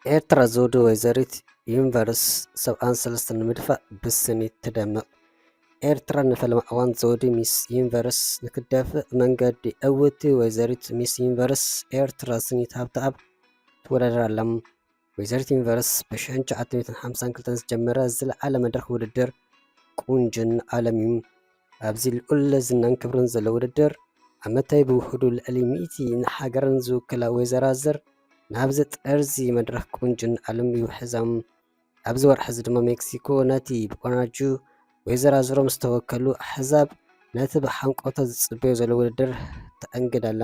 ኤርትራ ዘውዲ ወይዘሪት ዩኒቨርስ ሰብዓን ሰለስተን ንምድፋእ ብስኒት ትደምቕ። ኤርትራ ንፈለማ እዋን ዘውዲ ሚስ ዩኒቨርስ ንክትደፍእ መንገዲ ዕውቲ ወይዘሪት ሚስ ዩኒቨርስ ኤርትራ ስኒት ሃብተኣብ ትወዳደር ኣላ። ወይዘሪት ዩኒቨርስ ብሽሕን ትሽዓተ ሚእትን ሓምሳን ክልተን ዝጀመረ ዝለዓለ መድረኽ ውድድር ቁንጅን ዓለም እዩ። ኣብዚ ልዑል ዝናን ክብርን ዘሎ ውድድር ዓመታዊ ብውሕዱ ልዕሊ ሚእቲ ንሃገረን ዝውክላ ወይዘራዝር ናብዚ ጠርዚ መድረኽ ቁንጅን ዓለም ይውሕዛ። ኣብዚ ወርሒ እዚ ድማ ሜክሲኮ ነቲ ብቆናጁ ወይዘራዝሮም ዝተወከሉ ኣሕዛብ ነቲ ብሓንቆቶ ዝጽበዮ ዘሎ ውድድር ተኣንግድ ኣላ።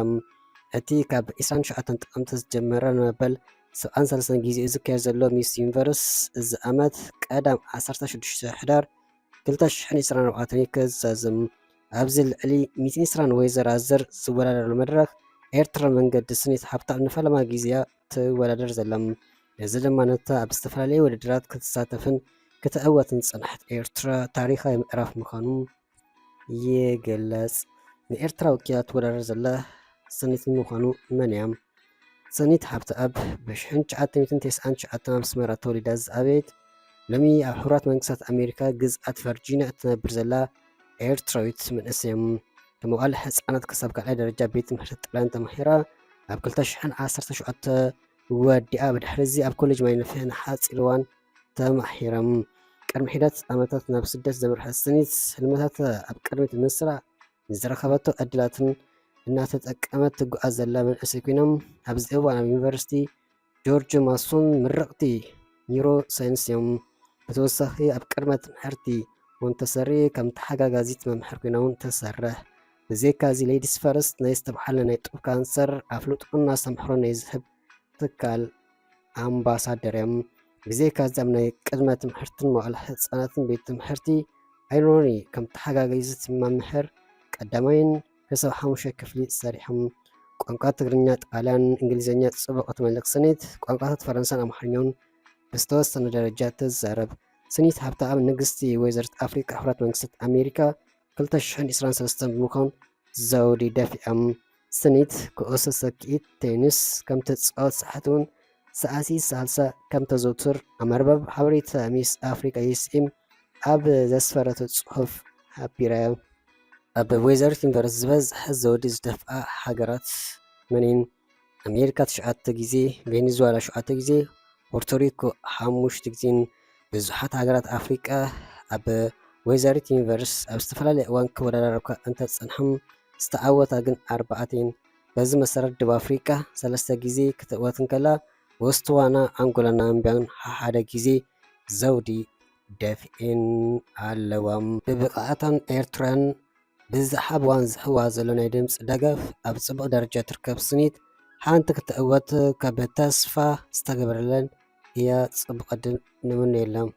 እቲ ካብ ዕስራን ትሽዓተን ጥቅምቲ ዝጀመረ ንመበል ሰብዓን ሰለስተን ግዜኡ ዝካየድ ዘሎ ሚስ ዩኒቨርስ እዚ ዓመት ቀዳም ዓሰርተ ሽዱሽተ ሕዳር ክልተ ሽሕን ዕስራን ኣርባዕተን እዩ ክዛዘም። ኣብዚ ልዕሊ ሚእትን ዕስራን ወይዘራዝር ዝወዳደርሉ መድረኽ ኤርትራ መንገዲ ስኒት ሃብተኣብ ንፈለማ ግዜያ ትወዳደር ዘላ። እዚ ድማ ነታ ኣብ ዝተፈላለዩ ውድድራት ክትሳተፍን ክትዕወትን ዝጸንሐት ኤርትራ ታሪኻዊ ምዕራፍ ምዃኑ ይግለጽ። ንኤርትራ ወኪላ ትወዳደር ዘላ ስኒት ንምዃኑ መን እያ? ስኒት ሃብተኣብ ብሽሕን ትሽዓተ ሚእትን ተስዓን ትሽዓተን ኣብ ኣስመራ ተወሊዳ ዝዓበየት፣ ሎሚ ኣብ ሕቡራት መንግስታት ኣሜሪካ ግዝኣት ቨርጂንያ እትነብር ዘላ ኤርትራዊት መንእሰይ እያ። ካብ መዋእለ ህጻናት ክሳብ ካልኣይ ደረጃ ቤት ትምህርቲ ጥልያን ተማሂራ፣ ኣብ ክልተ ሽሕን ዓሰርተ ሸውዓተ ወዲኣ፣ ብድሕሪ እዚ ኣብ ኮሌጅ ማይ ነፍሒ ንሓጺር እዋን ተማሂራ። ቅድሚ ሒደት ዓመታት ናብ ስደት ዘምርሐት ስኒት፣ ህልምታታ ኣብ ቅድሚት ብምስራዕ፣ ንዝረኸበቶ ዕድላትን እናተጠቀመት ትጓዓዝ ዘላ መንእሰይ ኮይና፣ ኣብዚ እዋን ኣብ ዩኒቨርሲቲ ጆርጅ ማሶን ምርቕቲ ኒውሮ ሳይንስ እዮም። ብተወሳኺ ኣብ ቅድመ ትምህርቲ ሞንተሰሪ ከም ተሓጋጋዚት መምህር ኮይና እውን ትሰርሕ። ብዘይካ እዚ ሌዲስ ፈርስት ናይ ዝተብሃለ ናይ ጡብ ካንሰር ኣፍልጦ እናስተምሃረ ናይ ዝህብ ትካል ኣምባሳደር እዮም። ብዘይካ እዚ ኣብ ናይ ቅድመ ትምህርትን መዋእለ ህጻናትን ቤት ትምህርቲ ኣይሮኒ ከም ተሓጋጋዚት መምህር ቀዳማይን ክሳብ ሓሙሻይ ክፍሊ ሰሪሖም። ቋንቋ ትግርኛ፣ ጣልያን፣ እንግሊዝኛ ጽቡቕ እትመልክ ስኒት፣ ቋንቋታት ፈረንሳን ኣምሓርኛውን ብዝተወሰነ ደረጃ ትዛረብ። ስኒት ሃብተኣብ ንግስቲ ወይዘሪት ኣፍሪቃ ሕቡራት መንግስታት ኣሜሪካ ክልተ ሽሕን ዕስራን ሰለስተን ብምዃን ዘውዲ ደፊኣም። ስኒት ኩዕሶ ሰኪዒት፣ ቴኒስ፣ ከም ትጻወት ሰዓት እውን ሰዓሲ ሳልሳ ከም ተዘውትር ኣብ መርበብ ሓበሬታ ሚስ ኣፍሪቃ ዩኤስኤም ኣብ ዘስፈረቶ ጽሑፍ ሓቢራ። ኣብ ወይዘሪት ዩኒቨርስ ዝበዝሐ ዘውዲ ዝደፍኣ ሃገራት መን እየን? ኣሜሪካ ትሽዓተ ግዜ፣ ቬኔዙዋላ ሸውዓተ ግዜ፣ ፖርቶሪኮ ሓሙሽተ ግዜን ብዙሓት ሃገራት ኣፍሪቃ ኣብ ወይዘሪት ዩኒቨርስ ኣብ ዝተፈላለየ እዋን ክወዳደራ እኳ እንተጸንሖም ዝተዓወታ ግን ኣርባዕተ እየን። በዚ መሰረት ደቡብ ኣፍሪቃ ሰለስተ ግዜ ክትዕወት እንከላ ቦትስዋና፣ ኣንጎላን ናምቢያን ሓሓደ ግዜ ዘውዲ ደፊኤን ኣለዋ። ብብቕዓተን ኤርትራውያን ብዝሓ ብዋን ዝሕዋ ዘሎ ናይ ድምፂ ደገፍ ኣብ ፅቡቕ ደረጃ ትርከብ ስኒት ሓንቲ ክትዕወት ካብ ተስፋ ዝተገብረለን እያ። ፅቡቕ ዕድል ንምነየሎም።